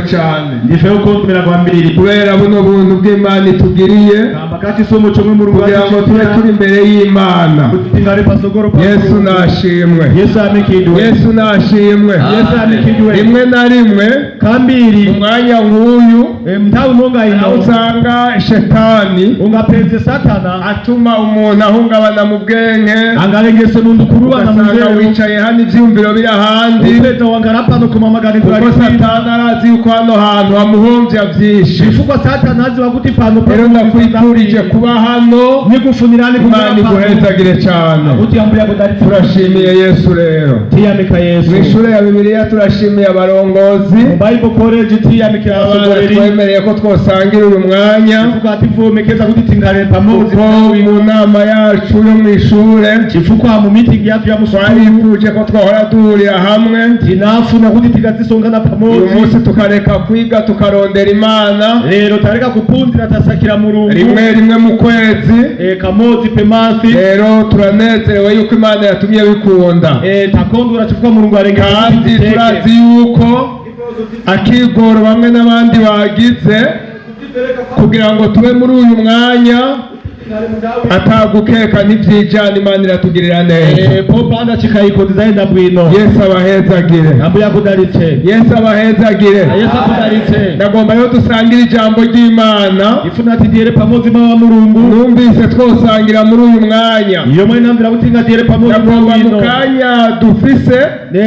cyane Ndife ukondwera kwambiri kubera buno buntu bw'Imana itugiriye kamba kachisomo chomwe Mulungu kugira ngo tube turi imbere y'Imana. Kuti tingale pasogoro pa Yesu Mulungu. nashimwe. Yesu amikidwe. Yesu nashimwe. Yesu amikidwe. Rimwe na rimwe Kambiri mu mwanya nk'uyu nthawi monga aho ino usanga shetani ungapeze satana atuma umuntu ahungabana mu bwenge, angalengese munthu kuluvana ugasanga munzeru wicaye hano ivyiyumviro biri ahandi, upeza wangala pano koma maganizo kuko satani arazi yuko hano hantu hamuhomvya vyinshi. Chifukwa satana aziwa kuti pano Rero ndakwifurije kuba hano, nikufunirani Imana iguhezagire cane. Kuti ambuya kudalitsa. Turashimiye Yesu rero. Tiyamika Yesu. Mu ishure ya Bibiliya turashimiye abarongozi Mu Bible College tiyamikira abana abasogoleri twemereye ko twosangira uyu mwanya, chifukwa ativomekeza kuti tingale pamodzi kuko mu nama yacu yo mu ishure chifukwa mu meeting yathu ya musukulu twarifuje ko twahora duhurira hamwe tinafuna kuti tikazisongana uyu pamodzi munsi, tukareka kwiga tukarondera Imana lero taleka kuphunzira tasakira Mulungu rimwe rimwe mu kwezi. Kamodzi pemasi. Rero turanezerewe yuko Imana yatumye bikunda, Takondwera chifukwa Mulungu alengeza kuti kandi titeke. turazi yuko akigoro bamwe n'abandi bagize kugira ngo tube muri uyu mwanya atagukeka n'ivyijana, Imana iratugirira neza. Popanda chikayiko tizayenda bwino. Yesu abahezagire. Ambuye akudalitse. Yesu abahezagire. Yesu akudalitse. Ndagomba rero dusangire ijambo ry'Imana. Ifuna tiyere pamodzi mawu a Mulungu. Numvise twosangira muri uyu mwanya. Yomwe inamvira kuti ngatiyere pamodzi Ndagomba mu bwino. kanya dufise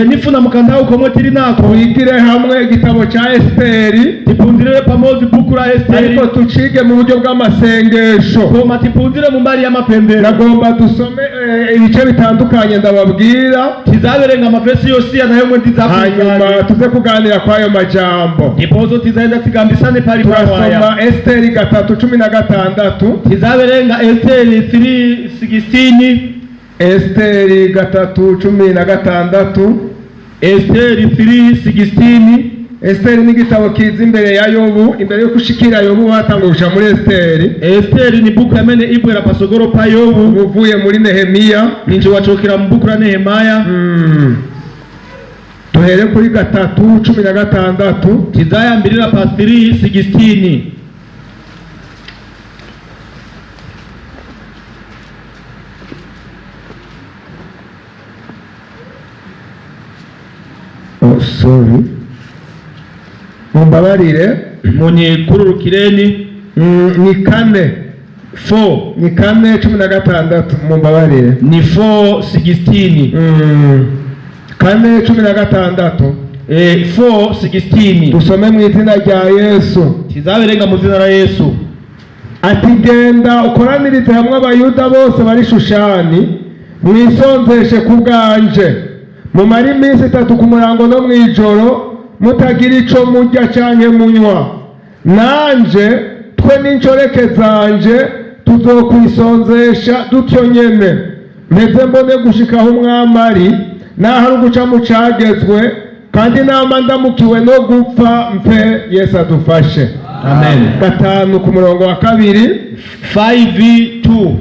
Nifuna mukanthawi komwe tili nako twigire hamwe igitabo ca Esiteri, tiphunzirire pamodzi buku la Esteri, ariko tucige mu buryo bw'amasengesho. Koma tiphunzire mu mbali ya mapemphero. Ndagomba dusome ibice bitandukanye ndababwira, Tizawerenga mavesi yosiyana yomwe hanyuma ndidzakuuzani, tuze kuganira kw'ayo majambo. Ndiponso tizayenda tikambisane pali pawaya. Turasoma Esiteri 3:16. Tizawerenga Esteri 3:16. Esiteri 3:16. Esteri 3:16. Esiteri ni igitabo kiza imbere ya Yobu. Imbere yo gushikira Yobu batangusha muri Esiteri. Esteri ni buku yamene ibwera pasogolo pa Yobu. Uvuye muri Nehemiya. Ninji wachokera mu buku la Nehemaya. Duhere kuri 3:16. Tizayambirira pa 3:16. Oh, sorry, mumbabarire. Munyikululukireni. Ni 4. 4. Ni 4:16, mumbabarire. Ni 4:16. 4:16. 4:16. Dusome mu izina rya Yesu. Tizawerenga mu zina la Yesu. Ati: "Genda ukoranirize hamwe Abayuda bose bari Shushani, mwisonzeshe ku bwanje, mumare iminsi 3 ku murango no mu ijoro mutagira ico murya canke munywa. Nanje twe n'inshoreke zanje tuzokwisonzesha dutyo nyene, mpeze mbone gushika aho umwami ari, naho ari uguca mu cagezwe, kandi nama ndamukiwe no gupfa mpe." Yesu adufashe. Amen. 5 ku murongo wa 2. 5:2.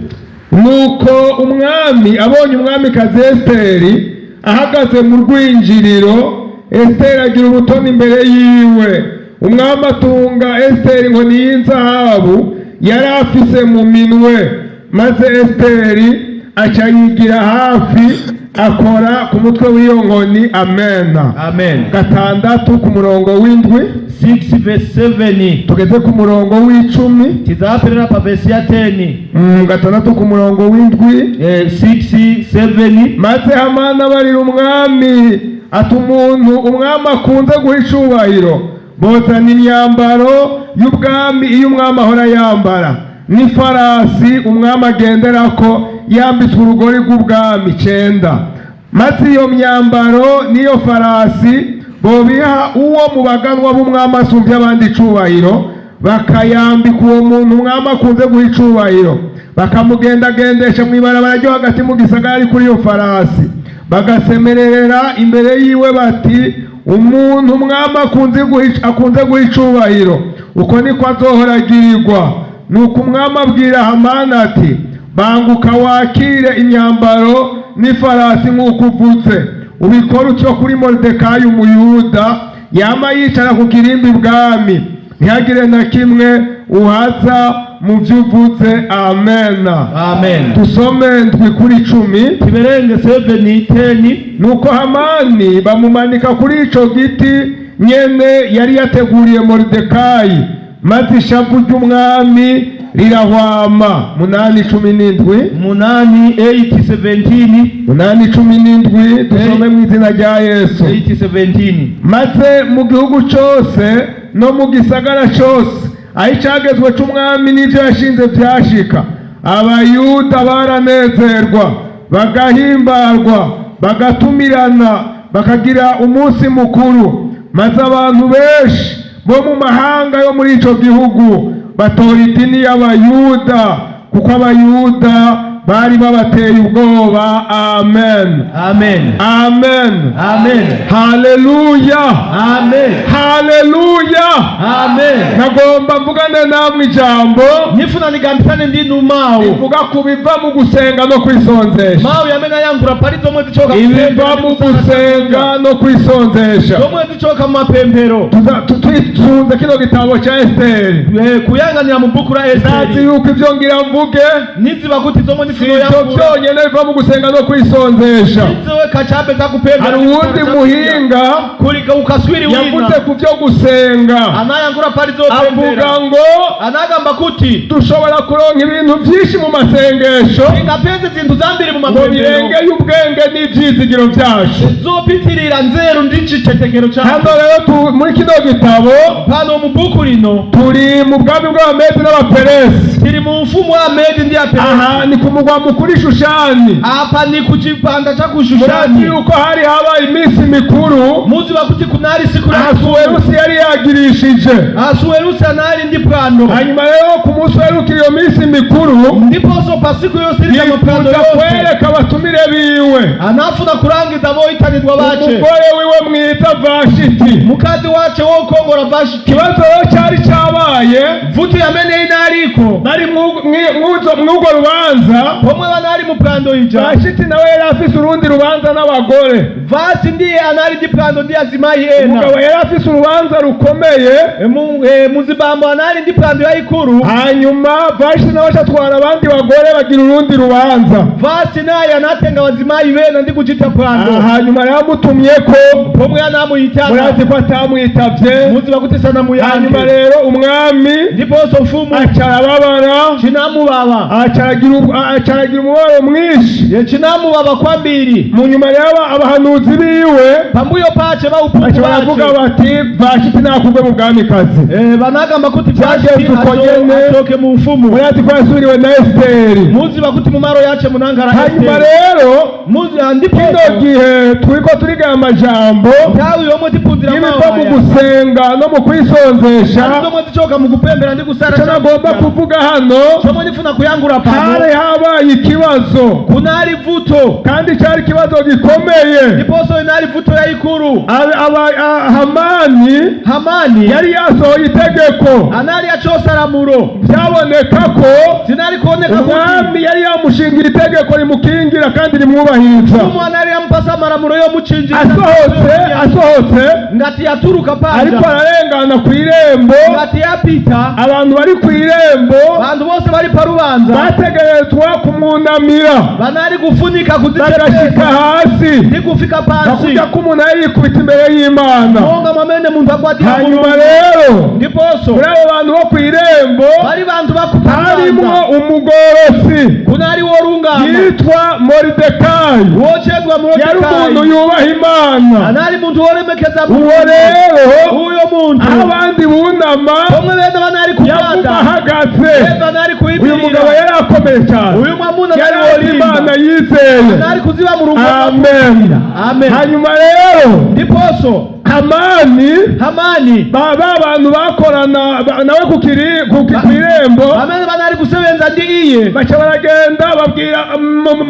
Nuko umwami abonye umwamikazi Esiteri ahagaze mu rwinjiriro, Esiteri agira ubutoni imbere yiwe. Umwami atunga Esiteri inkoni y'inzahabu yari afise mu minwe, maze Esiteri aca yigira hafi akora ku mutwe w'iyo nkoni. Amena. Amen. 6 ku murongo w'7. 6 verse 7. Tugeze ku murongo w'10. Tizaperera pa vesi ya 10. 6 ku murongo w'7. 6 7. Maze Hamani abarira umwami ati: "Umuntu umwami akunze guha icubahiro, bozana imyambaro y'ubwami iyo umwami ahora yambara, n'ifarasi umwami agenderako yambitswe urugori rw'ubwami 9. Maze iyo myambaro n'iyo farasi bobiha uwo mu baganwa b'umwami asumbya abandi icubahiro, bakayambika uwo muntu umwami akunze guha icubahiro, bakamugendagendesha mu ibarabara ryo hagati mu gisagara ari kuri iyo farasi, bagasemerera imbere yiwe bati: 'Umuntu umwami akunze guha icubahiro, uko niko azohora agirirwa.'" Nuko umwami abwira Hamani ati: "Banguka wakire imyambaro n'ifarasi nk'uko uvutse, ubikore utyo kuri Moridekayi Umuyuda." Yama yicara ku kirimbi bwami, ntihagire na kimwe uhaza mu byo uvuze. Amen. Amen. Dusome 7:10. Tiverenge 7 10. Nuko Hamani bamumanika kuri ico giti nyene yari yateguriye Moridekayi, maze ishavu ry'umwami rirahwama. 8:17. 8 8 17. 8:17, dusome mu izina rya Yesu. 8 17. Maze mu gihugu cose no mu gisagara cose aho icagezwe c'umwami n'ivyo yashinze vyashika, Abayuda baranezerwa, bagahimbarwa, bagatumirana, bakagira umunsi mukuru. Maze abantu benshi bo mu mahanga yo muri ico gihugu batora idini y'Abayuda, kuko Abayuda bari babateye ubwoba. Amen. Amen. Amen. Amen. Haleluya. Amen. Haleluya. Amen. Nagomba mvugane namwe ijambo Nifuna nigambisane ndinu mawu rivuga ku biva mu gusenga no kwisonzesha. Mawu yamene ayankhula pali zomwe zichoka Ibiva mu gusenga no kwisonzesha. Zomwe zichoka mu mapemphero. Twisunze kino gitabo cya Esiteri. Kuyang'anira mu buku la Ndazi Esiteri. yuko ibyo ngira mvuge Nidziwa kuti zomwe si ndifuna ibyo yankhula byonyine biva mu gusenga no kwisonzesha. Sizowe kachabe zakupemphera. Hari uwundi muhinga Kulika ukaswiri yavuze wina ku byo gusenga, anayankhula pali avuga zopemphera ngo anagamba kuti dushobora kuronka ibintu byinshi mu masengesho tingapeze zinthu zambiri mu ngo mapemphero birengeye ubwenge n'ibyizigiro byacu. Zopitirira nzeru ndi chichetekero Hano chako. rero muri kino gitabo Pano mu buku lino turi mu bwami bw'Abamedi n'Abaperesi. Tili mu mfumu wa Amedi ndi Aperesi. Aha ni ku mugwa mukuru i Shushani. Apa ni ku chipanda cha ku Murazi Shushani. yuko hari habaye iminsi mikuru Muziwa kuti kunali siku la Ahasuwerusi yari yagirishije. Ahasuwerusi anali ndi phwando. Hanyuma rero ku munsi uherukira iyo minsi mikuru, Ndiponso pa siku yosiriza maphwando yifuza yonse, kwereka abatumire biwe anafuna kulangiza voyitanidwa bache umugore wiwe mwiza Vashiti. Mukazi wache wokongola Vashiti. Ikibazo rero cyari cyabaye, Vuto yamene inaliko, bari mw'urwo rubanza, pomwe vanali mu phwando ija, Vashiti nawe yari afise urundi rubanza n'abagore. Vasi ndiye anali ndi phwando ndi azimayi ena. Umugabo yari afise urubanza rukomeye. Muzibambo anali ndi phwando yayikulu. Hanyuma Vashiti nawe acatwara abandi bagore, bagira urundi rubanza. Vasi naye anatenga wazimayi bena ndi kuchita phwando. Hanyuma yaramutumye ko Pomwe anamuyitana, murazi ko atamwitavye. Muziva kuti sanamuyankhe. Hanyuma rero umwami Ndiponso mfumu aca arababara, chinamubaba, aca aragira umubabaro mwinshi. Ye chinamubaba kwambiri. Mu nyuma yaba abahanuzi biwe Pambuyo pache baupuku baca baravuga bache bati Vashiti nakugwe mu bwamikazi. Vanagamba kuti Vashiti Vyagenze uko nyene. achoke mu ufumu. Murazi ko yasubiriwe na Esiteri. Muziva kuti mumaro yache munangala Hanyuma Esiteri. rero Muzi kino ndiponso gihe turiko turiga aya majambo nthawi yomwe tiphunzira y'ibiva mu mawu aya gusenga no mu kwisonzesha, ali zomwe zichoka mukupemphera ndi kusala icyo nagomba kuvuga hano, chomwe ndifuna kuyankhula pano, hari habaye ikibazo, kunali vuto, kandi cyari ikibazo gikomeye. Ndiponso inali vuto yayikulu. Hamani Hamani yari yasohoye itegeko. Anali achosa lamulo. Byaboneka ko Zinali kuoneka kuti umwami yari yamushingira itegeko rimukingira kandi rimwubahiriza. Mfumu anali yampasa malamulo yomuchinjira. Asohotse, Ngati yatuluka ariko panja, ararengana ku irembo, ngati yapita, abantu bari ku irembo bantu bose bali palubanza bategerezwa kumwunamira, banali kufunika bagashika kudzichepesa hasi, ndi kufika pansi, bakujya ko umuntu yari yikubita imbere y'Imana. Monga mwamene munthu akwatira Hanyuma Mulungu. rero Ndiponso muri abo bantu bo ku irembo bali bantu harimwo bakupalubanza umugorotsi kunali wolungama yitwa Moridekayi. wochedwa Yari umuntu Moridekayi. yubaha Imana. Anali munthu wolemekeza Uwo Mulungu. rero, Uyo munthu, aho abandi bunama, pomwe bene banali yaguma kugwada, ahagaze. bene banali Uyu mugabo kuyimirira. yari akomeye cyane, Uyu mwamuna yari anali azi wolimba, Imana yizeye. anali kuziba Mulungu. Amen. Amen. Hanyuma rero Ndiponso Hamani, Hamani, ba bantu bakorana nawe ku irembo, bamene banali kusebenza ndi iye, baca baragenda babwira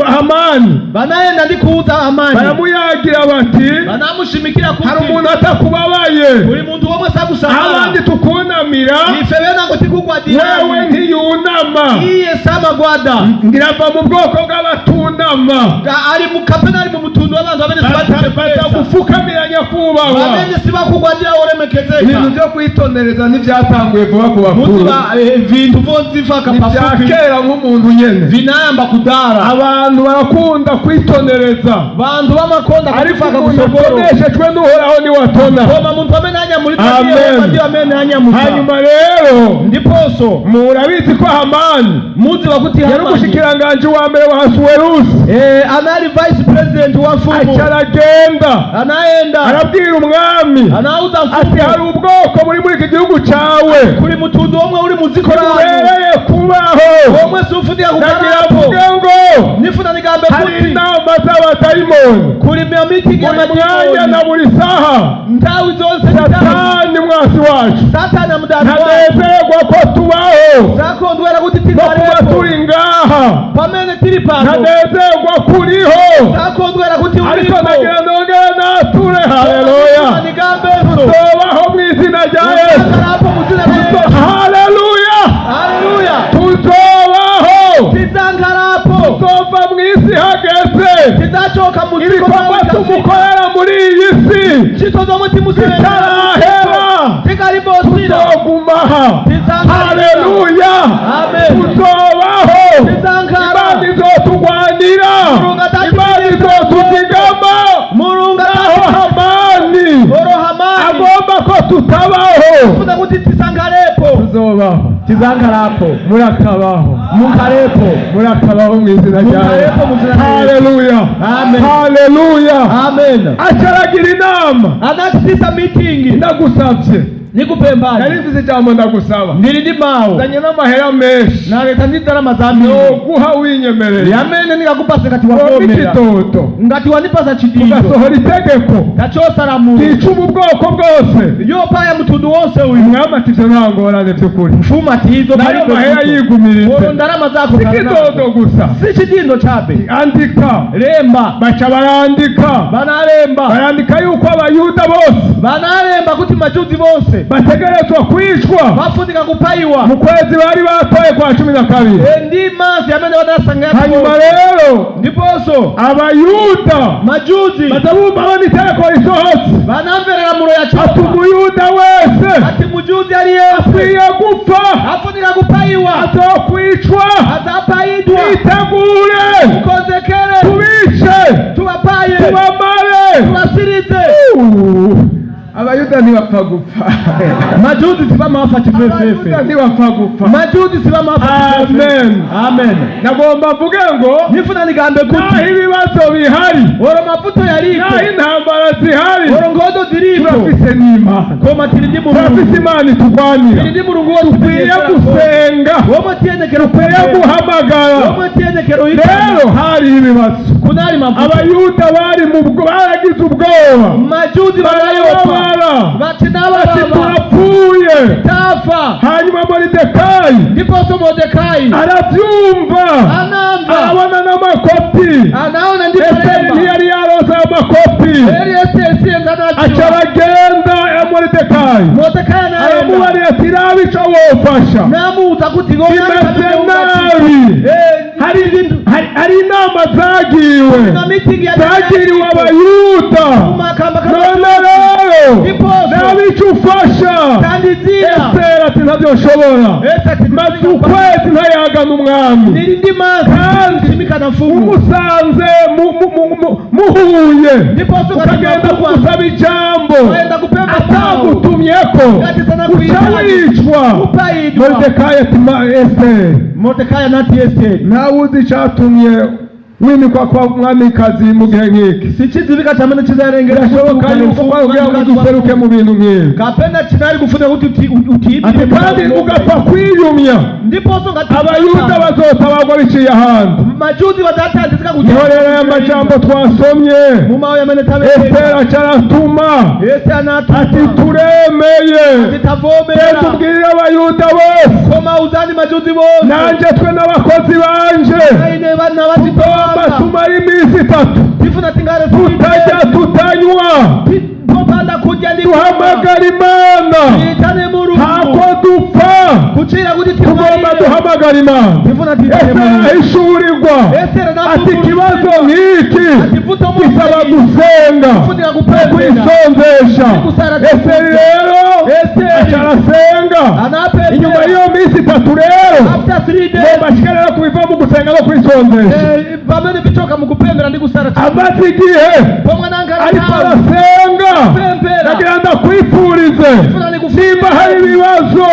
Hamani, banayenda ndi kuuza Hamani, baramuyagira bati banamushimikira hari kuti umuntu atakubabaye, buli muntu womwe sakusamala, abandi tukunamira, ife benango tikugwadira, wewe ntiyunama. Iye samagwada. Ngirava mu bwoko bw'abatunama, Ali mu kapena ali mu mutundu w'abantu amene batagufukamira nyakubahwa. Amene sivakugwadira Ibintu olemekezeka. byo kwitonereza ntibyatanguye vuba ku bakuru, Muziva vintu vonzifaka ni ibya pafupi kera nk'umuntu nyene. Vinayamba kudara. Abantu barakunda kwitonereza, Vantu vamakonda ariko kufaka umuntu kusogoro. atoneshejwe n'Uhoraho niwatona. Koma muntu amene anyamulidwa Amen. ndi Yehova ndiye amene anyamuka. Hanyuma rero, Ndiponso murabizi ko Hamani mudziwa kuti yari Hamani umushikiranganji wa mbere wa Hasuwerusi. Anali vice president wa mfumu. Aca aragenda, Anaenda, arabwira umwami anauza ati mfumu, hari ubwoko buri muri iki gihugu cyawe kuli mutundu omwe uli mu dziko lanu bubereye kubaho. omwe siufunika Nagira kukhalapo. mvuge ngo Nifuna nigambe hari kuti inama z'abadayimoni kuli mitingi ya buri mwanya na madimoni buri saha. nthawi zonse nthawi. Satani mwasi wacu Satana mdani wacu ntanezerwa ko tubaho sakondwera kuti no kuba tikhalepo turi ngaha, pamene tili pano. ntanezerwa kuriho, Sakondwera kuti ariko ulipo. nagira nongere nature, haleluya, Nigambenso tuzobaho mu izina rya Yesu. ukhalapo mu dzina la Yesu. Haleluya. Haleluya. Tuzobaho. Tidzankhalapo. Tuzova mu isi hageze. Tidzachoka mu dziko. Ibikorwa tumukorera muri iyi si Ntchito zomwe timusevenzera bitarahera, tikalimbosira, tuzogumaha. Tidzankhalapo. Haleluya. Amen. Tuzobaho. Tidzankhalapo. Imana izotugwanira, Mulungu atati- Imana izotuzigama. Mulungu Naho Hamani oro Hamani agomba ko tutabaho, funa kuti tisankhalepo, tuzobaho. Tidzankhalapo. Murakabaho. Mukhalepo. Murakabaho mu izina rya Mukhalepo mu izina rya Yesu. Haleluya. Amen. Haleluya. Amen. Acaragira inama. Anachitisa meeting. Ndagusabye, Nikupembani, nari mfise ijambo ndagusaba, ndili ndi mawu, nzanye n'amahera menshi, naleta ndi ndalama zambiri, noguha winyemereye, yamene ndingakupase ngati wompa wavomera, ikidodo, ngati wandipasa chidindo, ugasohora itegeko tachosa lamulo ryica ubu bwoko bwose. yopaya mtundu wonse uyu. Umwami ati ivyo nta ngorane vy'ukuri, Mfumu ati izo nayo palibe mahera vuto. yigumiritse, Olo ndalama zako si ikidodo gusa. si chidindo chabe. Andika. Lemba. Baca barandika. Banalemba. Barandika yuko Abayuda bose Banalemba kuti majuzi bonse bategerezwa kwicwa bafunika kupayiwa mu kwezi bari batoye kwa 12. Ndi mansi amene banasanga. Hanyuma rero, Ndiponso Abayuda majuzi baza bumva babona itegeko risohotse, banamverera mulo ya ati chopa, umuyuda wese ati mujuzi aliyense akwiye gupfa, afunika kupayiwa, azokwicwa, azapayidwa. twitegure, Tukonzekere, tubice, tubapaye, tubamare. tubasirize. Abayuda ntibapfa gupfa. Majuzi sibamafa Abayuda chifefefe. ntibapfa gupfa. Majuzi sibamafa chifefefe. Amen. Amen. Nagomba mvuge ngo Nifuna nigambe naho kuti ibibazo bihari, oro mavuto naho yaliko, intambara zihari, oro ngodo zilipo, turafise n'Imana, koma tili ndi Mulungu. turafise Imana itugwanira. Tili ndi Mulungu. Dukwiye gusenga, Womwe tiyenekera dukwiye guhamagara. womwe tiyenekera. Rero hari ibibazo. Kunali mavuto. Abayuda bari mu baragize ubwoba, Majuzi banayopa, barababara, bati bati nabalaba turapfuye. Tafa. Hanyuma Moridekayi Ndiponso Modekayi arabyumva, anamva, arabona n'amakopi. Anaona ndi Esiteri malemba. ntiyari yaronse ayo makopi. Eri Esiteri Aca siyenganadziwa. aragenda ya Moridekayi, Modekayi anaenda, aramubariye ati raba ico wofasha, namuwuza kuti bimeze nabi, hari inama zagiwe, na meeting ya zagiriwe Abayuda. Kumakamba. None rero, Ndiponso raba ico ufasha. Tandizira. Esiteri ati ntabyo nshobora, Esa maze ukwezi ntayagana umwami. Ndili ndi mansi Kandi chimikana mfumu. umusanze muhuye, Ndiponso ukagenda kumusaba ijambo Waenda kupemba mawu, atagutumyeko, Ngati sana uca kuhitaji. wicwa. Kupayidwa. Moridekayi ati Esiteri, Modekayi anati Esiteri, nawe uzi icatumye wimikwa kwa mwamikazi mu gihe nk'iki? Sichidziwika chamene chizarengera. Birashoboka yuko kugira ngo duseruke mu bintu nk'ibi, Kapena chinali kufuna kuti ati kandi ugapfa kwiyumya, Ndiponso ngati Abayuda bazotabagwa biciye ahandi. Majuzi bazatandizika kuti Niho rero aya majambo twasomye, mumawu yamene Esiteri tabereka, aca aratuma Ese anatuma ati turemeye, titavomera, tubwirire Abayuda bose, koma uzani majuzi bose, nanje twe n'abakozi banje, aine vana tugomba vachitowanga, tumara iminsi 3 tifuna tingare tutarya tutanywa. Popanda Tifuna kudya ndi kumwa. Duhamagara Imana. Tiitane Mulungu. Ntako dupfa. Kuchira kuti Tugomba timwalire. duhamagara Imana. Tifuna tiitane Esiteri Mulungu. ahishurirwa Esiteri ati ikibazo nk'iki Ativuta gisaba gusenga, Kufunira kupembera. kwisonzesha. Esiteri rero Esiteri. aca arasenga. Anapembera. Inyuma y'iyo minsi 3 rero, After 3 days, ngomba ashike rero kubiva mu gusenga no kwisonzesha. Pamene bichoka mukupembera ndi kusala. Amaze igihe Pomwe nankhala ariko nawo. arasenga. Pembera. Ndagira ndakwifurize, nimba hari ibibazo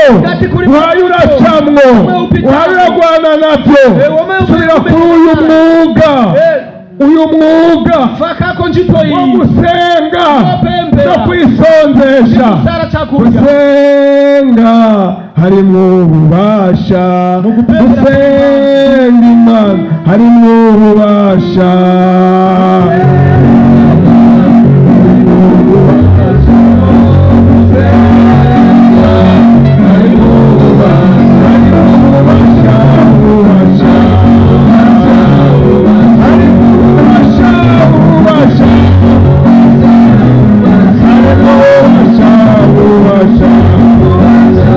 uhaye uracamwo, uhaye uragwana nabyo, subira kuri uyu mwuga, uyu mwuga Fakako ntchito wo iyi gusenga Wopembera. no kwisonzesha. Kusala chakudya. Gusenga harimwo ububasha. Mukupembera. Gusenga Imana harimwo ububasha. Ububasha, ububasha, ububasha, ububasha, ububasha.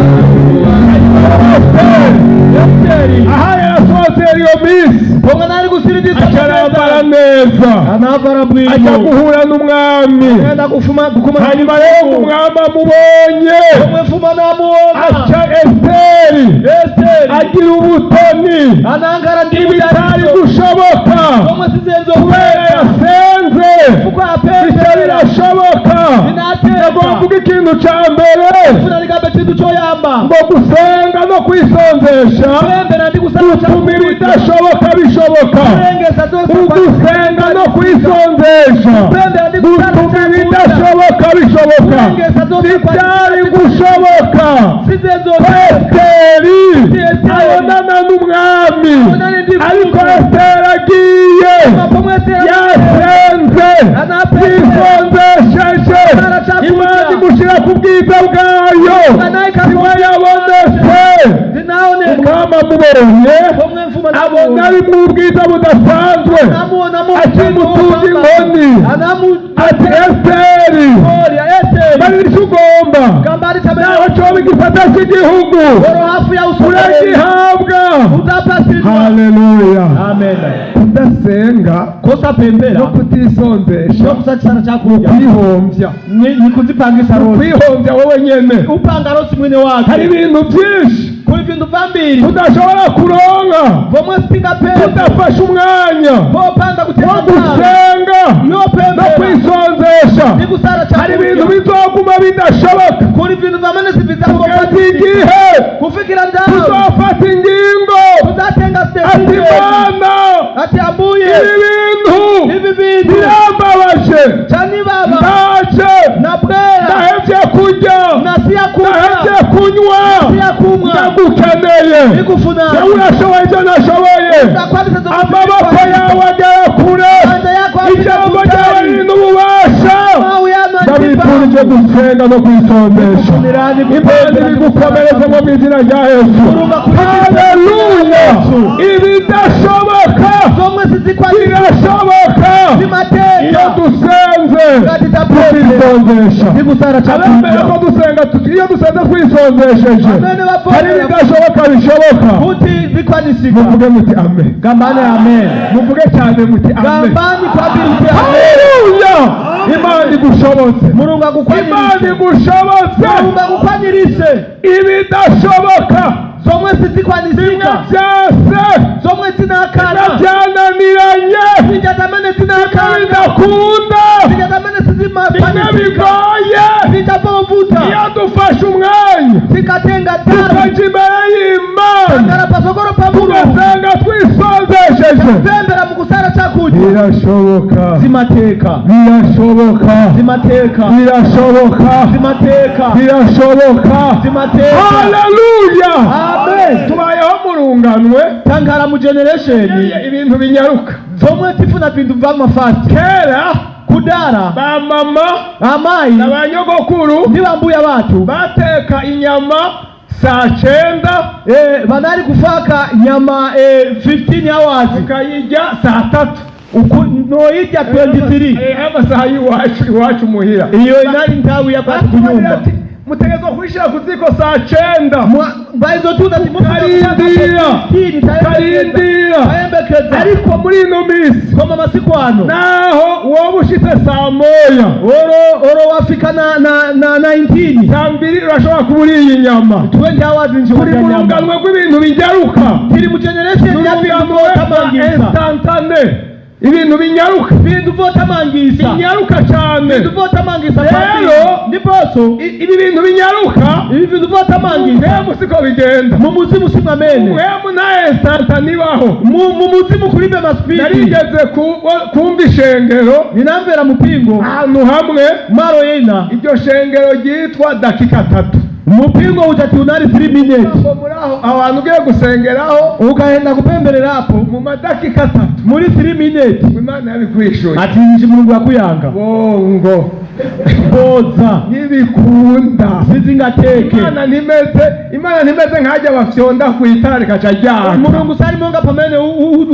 Esiteri Aha yarasohotse iyo minsi, pomwe nali kusiridisa, aca arambara neza, anavala ajya bwino, guhura n'umwami. Agenda kufuma kukuma. Hanyuma rero ngo umwami amubonye, Pomwe mfuma namuona, aca Esiteri Esiteri agira ubutoni, anankhala ndi ibitari mudalitso. gushoboka, Pomwe sizenzo kubera yasenze, kuko bica apembera, birashoboka. Binateka. Nagomba kuvuga ikintu ca mbere, Funa likambe chinthu choyamba, ngo gusenga no kwisonzesha kupembera ndi kusala gutuma chakudya, ibidashoboka bishoboka. kulengeza zonse, Ugusenga no kwisonzesha kupembera ndi kusala gutuma chakudya, ibidashoboka bishoboka. kulengeza zonse, Ntibyari gushoboka sizenzo ko Esiteri Esiteri abonana n'umwami, Abonane ndi ariko mfumu. Esiteri agiye Pomwe Esiteri yasenze, Anapembera. yisonzesheje, Kusala chakudya. Imana imushyira ku bwiza bwayo, niwe yabonetse. Zinaoneka. Umwami amubonye, Pomwe mfuma abona ari mu bwiza budasanzwe, namuona mu akimutunga inkoni, anamu ati: "Esiteri, Gloria Esiteri, bari icyo ugomba, gambari tamera, naho coba igisata cy'igihugu, oro hafu ya usukari, uragihabwa." Utapasidwa. Haleluya! Amen. Kudasenga Kosapembera no kutisonzesha no kusachisana chakudya kwihombya, ni kuzipangisa rosi. Kwihombya wowe nyene. Upanga rosi mwene wake. Hari ibintu byinshi Kuli vintu vambiri tudashobora kuronka vomwe sitingapeza tudafashe umwanya popanda wo kutenga gusenga no yopembera kwisonzesha. Ndi kusala Hari ibintu chakudya. bizoguma bidashoboka Kuli vintu vamene kugeza igihe kufikira ndawo tuzofata ingingo tuzatenga ati: step, "Mana, ati ambuye, ibi bintu ivi vintu birambabaje, chanivava, ndaje, nabwera, ndahevye kurya, nasiya kurya, ndahevye kunywa, nasiya kumwa, ndagukeneye. Nikufuna. Jewe urashoboye ibyo nashoboye. Utakwanisa. Amaboko yawe agera kure, Manja yako ijambo ryawe riri n'ububasha." afika. Ndabifurije gusenga no kwisondesha. Imana ibigukomereze mu izina rya Yesu. Haleluya! Ibidashoboka Zomwe sizikwanisa birashoboka iyo zimateka dusenze tukisondesha. Ndikusara Abemera chakudya. ko dusenga iyo dusenze twisondesheje, Amene hari bavomera ibidashoboka bishoboka, kuti zikwanisika. Muvuge muti amen. Gambani amen. Muvuge cyane muti amen. Gambani kwambiri kuti amen. Haleluya! Imana igushobotse. Mulungu Imana akukwanirise. igushobotse. Mulungu akukwanirise. Ibidashoboka, Zomwe bimwe sizikwanisika, byase, zomwe bimwe zinakana, byananiranye, zija zamene bimwe zinakana, bidakunda, zija zamene bimwe sizimakwanisika, bigoye, zija vovuta, iyo dufashe umwanya zikatenga tari, tukajya imbere y'Imana, kangara pasokoro pa Mulungu, tugasenga twisonzesheje, pembera mukusara chakudya, birashoboka. Zimateka. Birashoboka. Zimateka. Birashoboka. Zimateka. Birashoboka. Zimateka. Haleluya! Amen. Tubayeho mu runganwe Tankara mu generation ibintu binyaruka. Zomwe tifuna vintu vamafasti. Kera Kudara, ba mama amayi na ba nyogokuru ndi bambuya bathu bateka inyama saa 9, vanali kufaka nyama 15 hours, tukayirya saa 3. Noidya 23. Amasaha y'iwacu iwacu muhira. Iyo inali nthawi yakwati Batubwira kunyumba. ati mutegerezwa kuyishyira ku ziko saa 9. Vaizotuza Karindira. Karindira. Tayembekeza. Ariko muri ino minsi, Koma masiku ano, naho wowe ushitse saa 1, oro wafika na 19, saa 2 urashobora kuba uriye inyama. 20 hours. Turi mu Nchiwadya nyama. rungano rw'ibintu binyaruka. Tiri mu generation ya vintu Urungano rwa votamangisa. instantané, ibintu binyaruka. Vintu votamangisa. Binyaruka cyane. Vintu votamangisa. Rero, ndiponso ibi bintu binyaruka, ibi vintu votamangisa, muhemu siko bigenda. Mu muzimu simwamene. Muhemu nta instantané ibaho. Mu muzimu kulibe ma speed. Narigeze kumva ishengero Ninamvera mupingo ahantu hamwe, maro yena, iryo shengero ryitwa dakika tatu. Mupingo utati unali 3 minutes. Ngo muri aho aho hantu ugiye gusengeraho, Ukaenda kupembererapo, mu madakika 3, muri 3 minutes, Imana yabikwishuye. Ati nji Mulungu akuyanga. Bongo. Boza. Ntibikunda. Sizingateke. Imana ntimeze nk'ajya bafyonda ku itara rikaca ryaka. Mulungu salimonga pamene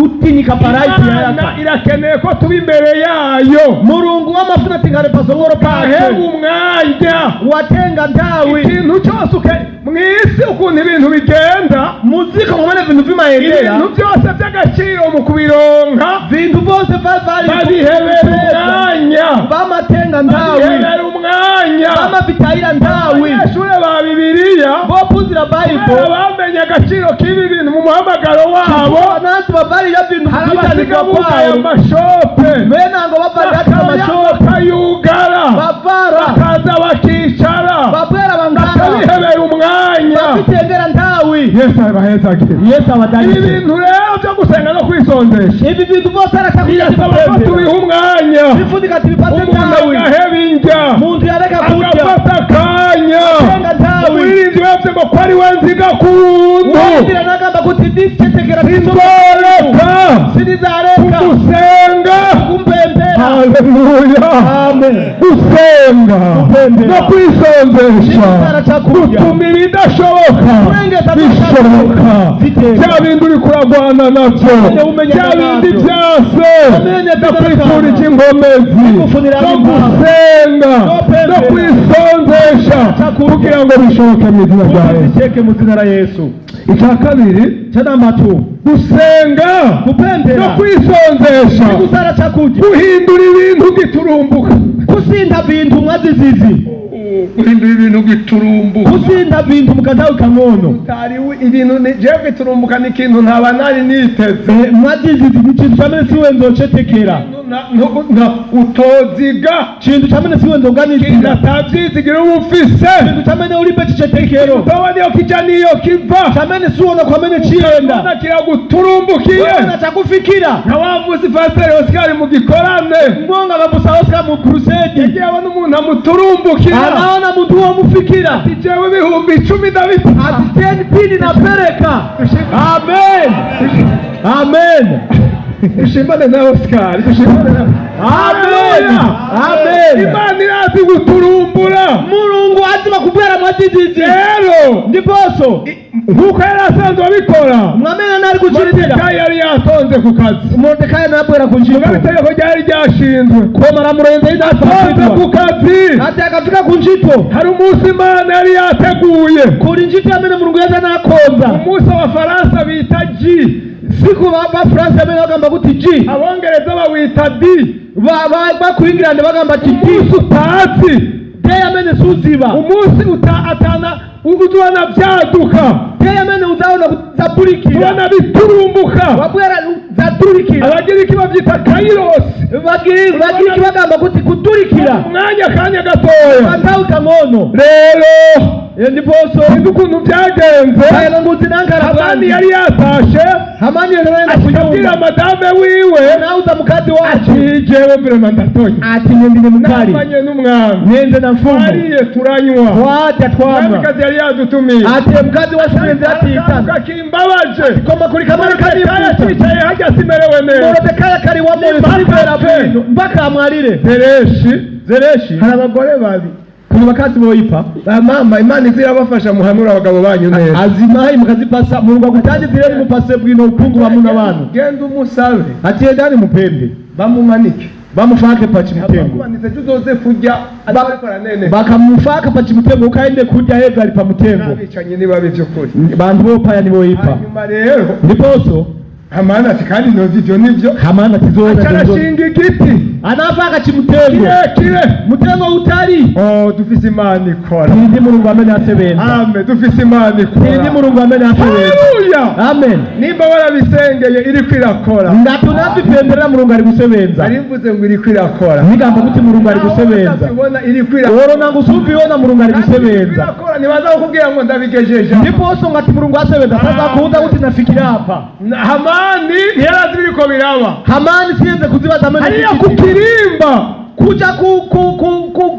utinyika paraiti. Imana Yayaka. irakeneye ko tuba imbere yayo. Mulungu wamafuna tingale pasongoro Aheba pake. umwanya. Watenga nthawi. Ikintu cyose mu isi ukuntu ibintu bigenda, Muziko kumene vintu vimayendera, ibintu byose by'agaciro mu kubironka, vintu vose vavali babihebera umwanya. Vamatenga nthawi. Babihebera umwanya. Vamavitayira nthawi. Abanyeshuri ba Bibiliya, Vophunzira kubera Baibo, bamenye agaciro k'ibi bintu mu muhamagaro wabo, nansi vavalira vintu hari abasiga kuitanidwa bugaye kwawo, amashope, venango vavalira amashopu, bakayugara, vavara, bakaza bakicara, vabwera vangara, bakabihebera umwanya. Vapitengera nthawi. Yesu abahezagire. Yesu Ibi abadalitse. bintu rero byo gusenga no kwisondesha Ivi vintu vose birasaba ko tubiha umwanya. Vifunika tivipase Umuntu nthawi. agaheba indya, Munthu yareka kudya, agafata akanya. Atenga nthawi. Umuririmbyi bavuze ngo ko ari we nziga kuntu, Wayibira nagamba kuti ndichetekera, sinzoreka sinizareka kugusenga. Kumpembera. Haleluya. Amen. Gusenga Kupembera. no kwisondesha N'ikisara cyakurya. gutuma ibidashoboka Kurengeza bishoboka. Ziteka. Bya bindi uri kuragwana nabyo, Umenya bya bindi nabyo. byase, Umenye ndakwifurije inkomezi Ndikufunira no impamvu. gusenga Kupembera. no kwisondesha Cyakurya. kugira ngo bishoboke mu izina rya Yesu. Ziteke mu zina la Yesu. Icya kabiri, Cha namba 2, gusenga no kupembera kwisondesha kusara chakudya guhindura ibintu giturumbuka. Kusintha vinthu mwazizizi. Guhindura ibintu giturumbuka. Kusintha vinthu mukanthawi kang'ono. Utari ibintu jewe giturumbuka ni ikintu ntaba nari niteze. Mwazizizi ni chinthu chamene siwenzochetekera. Utoziga. Chinthu chamene siwenzoganizira. Atabyizigiro uba ufise, Chinthu chamene ulibe chichetekero, utoba niyo kijya niyo kiva, chamene siwona kwamene chiyenda, ubona kiraguturumbukiye. wona chakufikira. Nka wa munsi Pasiteri Oscar mu gikorane, Monga babusa Oscar mu crusade, yagiye abona umuntu amuturumbukira, anaona munthu womufikira, ati jewe 10,000 ndabita. Ati 10 pini napereka. Amen, amen. Dushimane na Oscar, dushimane na Amen. Amen. Imana irazi guturumbura. Mulungu adziwa kubwera mwadzidzidzi. Rero, Ndiponso nk'uko yari asanzwe abikora, mwamene anali kuchitira, Moridekayi yari yatonze ku kazi. Moridekayi anabwera ku ntchito. Mugabo itegeko ryari ryashinzwe, Koma lamulo yenze atonze ku inafasidwa kazi, ati akafika ku ntchito, hari umunsi Imana yari yateguye, kuli ntchito amene Mulungu yenze anakhonza, umunsi Abafaransa bita G, siku ba France amene bagamba kuti G, Abongereza bawita D, ba ku England bagamba ti D, umunsi utazi, day amene suziba, umunsi uta atana uzubona byaduka, day amene uzaona zapulikira, ubona biturumbuka. Wabwera zatulikira. Abagiriki babyita kairos. Bagiriki bagamba kuti kutulikira. Umwanya, akanya gatoya. Kanthawi kang'ono. Rero, Ndiponso sinzi ukuntu byagenze, kayala ngudzi nankhala Hamani bwanji. yari yatashe, Hamani yanaenda akabwira kunyumba, madame wiwe, anauza mkazi wake, ati jewe vraiment ndatoye, ati nyendine mukali, namanye n'umwami, nyenze na mfumu, twariye turanywa, twadya twamwa, umwamikazi yari yadutumiye. Ati mkazi wasubize atiitana, Kakimbabaje. Koma kuli kamali Moridekayi kalifuta. akicaye hajya simerewe neza. Moridekayi kali wa moyo Mpaka silivera apfe. bwino mpaka amwalire. Zereshi, Zereshi, hari abagore babi. Kuli bakazi boyipa. Ba mama, Imana izirabafasha muhanura abagabo banyu neza. Azimayi mukazipasa Mulungu akutandizireni mupase bwino uphungu wamuna wanu. Genda umusabe. Ati yendani mupembe. Bamumanike. Bamufake pa chimutengo. Bamumanitse tuzoze kurya ariko aranene. Bakamufaka pa chimutengo ukaende kurya hebwe ali pa mutengo. N'abicanyi ni babi by'ukuri. Bantu bopaya nibo ipa. Hanyuma rero Ndiponso Hamani ati kandi nozi ivyo nivyo. Hamani ati zoona. Aca arashinga igiti Anafaka chimutengo. Kirekire. Mutengo utali. Oh, dufise Imana ikora. Tindi Mulungu amene asebenza. Amen, dufise Imana ikora. Tindi Mulungu amene asebenza. Haleluya. Amen. Nimba warabisengeye iriko irakora. Ngati unavipemberera Mulungu ari kusebenza. Nari mvuze ngo iriko irakora. Nigamba kuti Mulungu ari kusebenza. Ubona iriko irakora. Oro nangu suviona Mulungu ari kusebenza. Irakora ntibaza kukubwira ngo ndabigejeje. Ndiponso ngati Mulungu asebenza sazakuuza kuti nafikira apa. Hamani ntiyarazi ibiriko biraba. Hamani siyenze kuzibaza amene Hariya ku kirimba kuja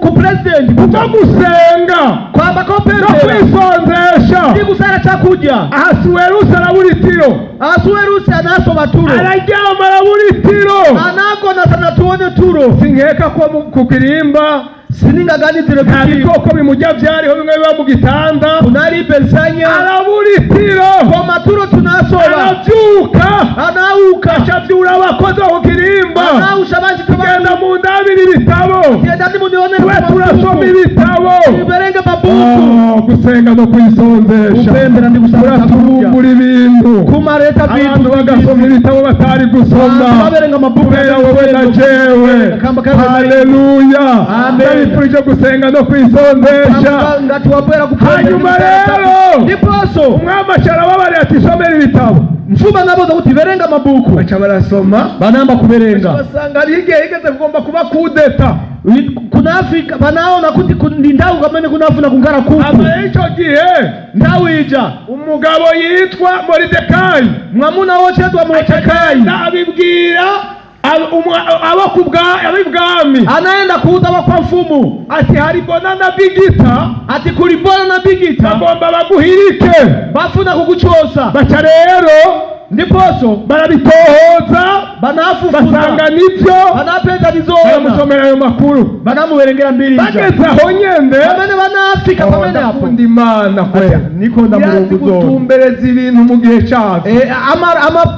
ku president kuva gusenga kwamba ko no president kwisonzesha. Ndi kusala chakudya. Ahasuwerusi arabura itiro. Asuwerusi anasoba turo. Araryama arabura itiro. Anagona sanatuone turo. Sinkeka ko ku kirimba Siningaganizire nta ku kirimba. bikoko bimurya vyariho bimwe biba mu gitanda. Kunali Belsanya. Arabura itiro. Koma turo tunasoba. Aravyuka. Anauka. Acavyura abakozi bo ku kirimba. Anausha banji Tugenda mu ndabiri ibitabo. Genda ndi munione Twe turasoma ibitabo. Iberenge mabuku. Oh, gusenga no kwisonzesha Kupembera ndi gusaba kuraturumbura ibintu. Kumareta Abantu bintu bagasoma ibitabo batari gusoma. Abantu baberenga mabuku kubera wowe na jewe. Kamba kabe. Haleluya. Amen. Ndabifurije gusenga no kwisonzesha. Ngati wabwera kupembera. Hanyuma rero Ndiponso umwami aca arababarira ati somera ibitabo. Mfuma naboza kuti verenga mabuku. Baca barasoma. Banamba kuverenga. Basanga hariho igihe yigeze kugomba kuba kudeta. Kunafika banaona kuti ndi ndau kamene kunafuna kungara kuku. Aba ico gihe Ndau ija umugabo yitwa Moridekayi mwamuna wochedwa Moridekayi abibwira abo ab'ibwami. Anaenda kuuza wa kwa mfumu. Ati hari Bona na Bigita. Ati kuli Bona na Bigita. Bagomba baguhirike. Bafuna kukuchosa. Baca rero Ndiponso barabitohoza. Banafufuza. Basanga nivyo. Banapeza ndizoona. Baramusomera ayo makuru. Banamuwerengera mbiri ija. Bageze aho nyene. Pamene banafika pamene apo. Ndakunda Imana kweli. Niko Irazi ndamurungu zona. gutumbereza ibintu mu gihe cavyo.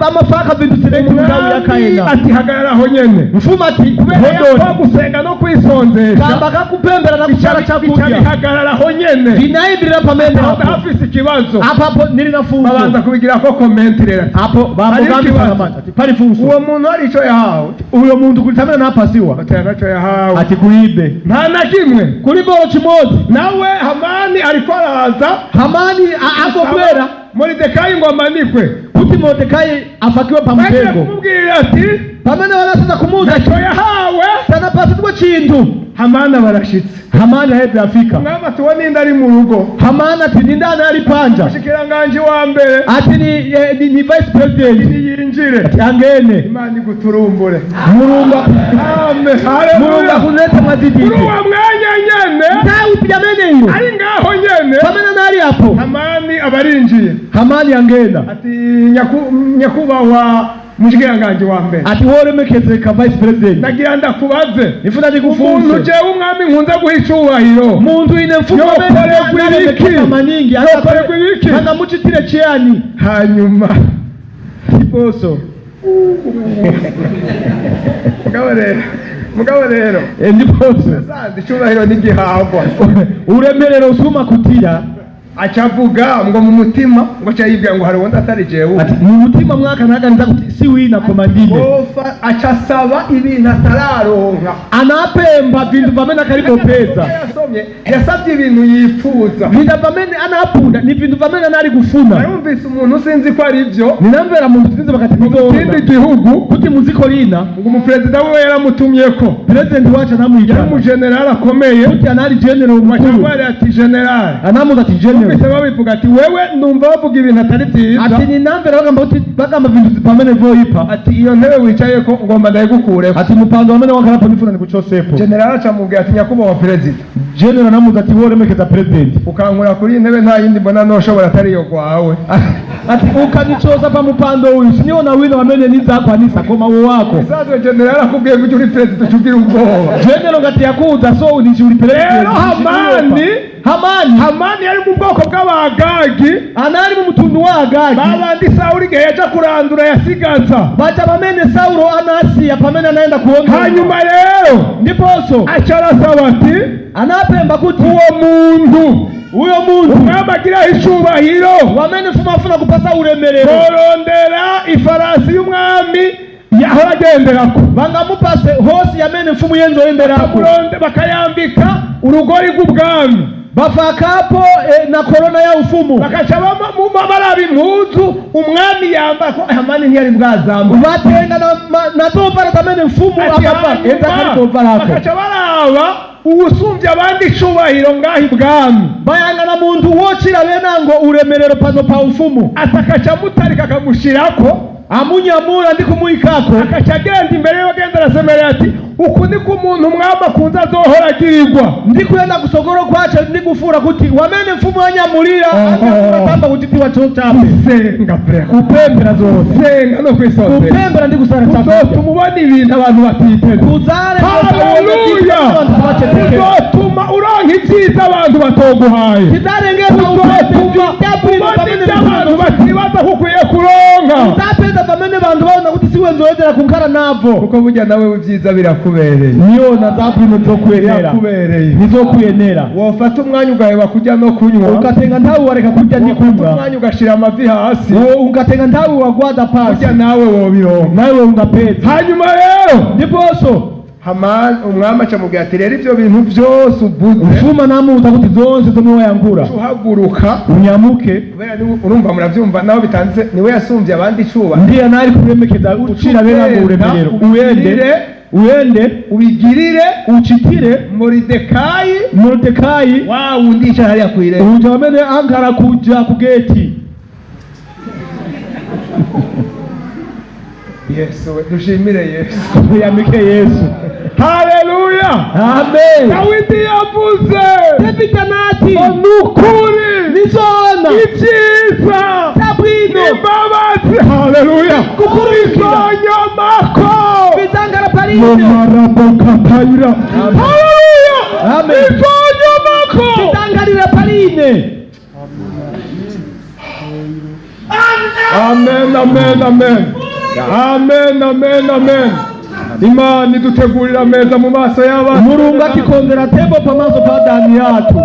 Amafaka vintu sirengi mu ndau yakaena. Ati hagarara aho nyene. Mfumu ati Kubera hodoni. ko gusenga no kwisonzesha Kamba kakupembera na kusala bica chakudya. bihagarara aho nyene. Vinaimbirira pamene Aho apo. ndahafise ikibazo. Apo apo nili na funso. Babanza kubigirako comment rero. Apo Hariho bamugambisa ikibazo. namata. Ati pali funso. Uwo muntu hari ico yahawe. Uyo muntu kulitamena napasiwa. Ati ntaco yahawe. Ati kuibe. Nta na kimwe. Kuli bolo chimodzi. Nawe Hamani ariko araza. Hamani akokwera Moridekayi ngo amanikwe. kuti Mordekai afakiwe pa Bagiye mtengo. kumubwira ati Pamene wanasaza kumuza ntaco yahawe. sanapasidwa chinthu. Hamani abarashitse. Hamani ahebwe afika. Umwami ati uwo ninde ari mu rugo? Hamani ati ninde ali panja? Umushikiranganji wa mbere. Ati ni vice president. Niyinjire. Ati angene. Imana iguturumbure. Mulungu Amen. Mulungu Haleluya. akuneta mazididi. Kuri uwo mwanya nyene Nthawi pamene iyo. ari ngaho nyene Pamene nali apo. Hamani abarinjiye. Hamani angena. Ati nyakubahwa mushikiranganji wa mbere. Ati wolemekezeka vice president. Nagira ndakubaze. Nifuna Umuntu ndikufunse. jewe umwami nkunze guha icubahiro. Muntu ine mfumo Yokoregwa ibiki? maningi. Yokoregwa ibiki? Angamuchitire chiyani. Hanyuma Ndiponso. mugabo rero mugabo rero Ndiponso. Nasanze icubahiro ntigihabwa. Uremerero usuma kutira. Aca avuga ngo mu mutima ngo aca yibwira ngo hari uwundi atari jewe. Ati mu mutima mwaka ntaganiza kuti si wina komandine. Ofa aca asaba ibintu atararonka. Anapemba vintu pamene akalipopeza. Yasomye yasabye ibintu yifuza. Vintu pamene anapunda ni vintu pamene anali kufuna. Narumvise umuntu sinzi ko ari byo. Ninamvera muntu sinzi bakati Mu kindi gihugu kuti muziko lina ngo umuperezida wiwe yaramutumyeko. President wacu anamwitana. Yari umujenerali akomeye. Kuti anali general mukuru. Bacamubwira ati general. Anamuza ati general. Numvise babivuga ati wewe numva bavuga ibintu atari byiza. Ati ninamvera bagamba kuti bagamba vintu pamene voipa. Ati iyo ntebe wicayeko ngomba ndayigukureko. Ati mupando wamene wakalapo ndifuna ndikuchosepo. General acamubwira ati nyakubahwa perezida. General anamuza ati wolemekeza president. Ukankura kuri iyi ntebe nta yindi mbona noshobora atari iyo kwawe. Ati ukanichoza pa mupando uyu siniona wina wamene nidzakwanisa koma uwo wako. Bisanzwe general akubwiye ngo ujye uri perezida uca ugira ubwoba. General ngati yakuza so unichi uli president. Rero Hamani Hamani Hamani yari mu bwoko bw'Abagagi, anali mu mutundu wa Agagi, babandi Sawuli igihe yaja kurandura yasigaza. Baja pamene Saulo anasiya pamene anaenda kuondoka. Hanyuma rero Ndiponso aca arasaba ati anapemba kuti uwo muntu uyo muntu umwami agiraho icubahiro, wamene mfumu afuna kupasa ulemerero, borondera ifarasi y'umwami yahora agenderako, bangamupase hosi yamene mfumu yenzoyenderako, bakayambika urugori rw'ubwami, bafakapo na korona ya ufumu, bakaca baraba impuzu umwami yambara, ko Hamani ntiyari bwazambara, batenga na zovala zamene mfumu Ati akavala hanyuma enzakalizovalako, bakaca baraba uwusumbye abandi icubahiro ngaho ibwami, bayangana muntu wochira benango ulemerero pano pa ufumu, atakaca amutarika akamushirako, amunyamula ndi kumuyikako, akaca agenda imbere y'abagenda arasemerera ati uku niko umuntu umwami akunze azohora agirirwa. Ndi kuyenda kusogolo kwace ndi kufura kuti wamene mfumu anyamulira, Oh. anyamula tamba kuti tiwa chochape. Senga pre Kupembera zose, senga no kwisozera, kupembera ndi kusala chakudya, uzotuma ubona ibintu abantu batiteze. Kuzale. Haleluya! Uzotuma uronka ibyiza abantu batoguhaye, Tizarengeza. uzotuma ubona ibyo abantu batibaza ko ukwiye kuronka, Zapeza pamene vantu vaona kuti siwenzoyendera kunkhala navo. Kuko burya nawe ibyiza birakubereye. Niyona zabwino zokuyenera. Birakubereye. Nizokuyenera. Wofata umwanya ugaheba kurya no kunywa, Ukatenga nthawi wareka kurya ndi wofata kumwa, umwanya ugashira amavi hasi, Ungatenga nthawi wagwada pasi, burya nawe wobironka. Nawe ungapeza. Hanyuma rero Ndiponso Hamani umwami acamubwira ati rero ibyo bintu byose uvuze, mfuma namuwuza kuti zonse zomwe wayankhula, uhaguruka, unyamuke, kubera niwe urumva murabyumva naho bitanditse niwe yasumbye abandi icuba, ndiye anali kulemekeza uchira benango ulemerero, uyende, uyende, ubigirire uchitire Moridekayi, Mordekai, wa wundi yicara hariya ku irembo. Uja wamene ankhala kuja ku geti. Yesu we, dushimire Yesu. Tuyamike Yesu. Haleluya! Amen. Dawidi yavuze David anati ngo ni ukuri nizoona ibyiza zabwino n'imbabazi, haleluya, Kukurikira. bizonyomako bizangala palino mumarabokatayira, haleluya, Amen. bizonyomako. Bizangalira paline. Amen, amen, amen, amen, amen, amen. Imana idutegurira ameza mu maso y'abana. Mulungu atikonzera tebo pamaso pa adani yathu.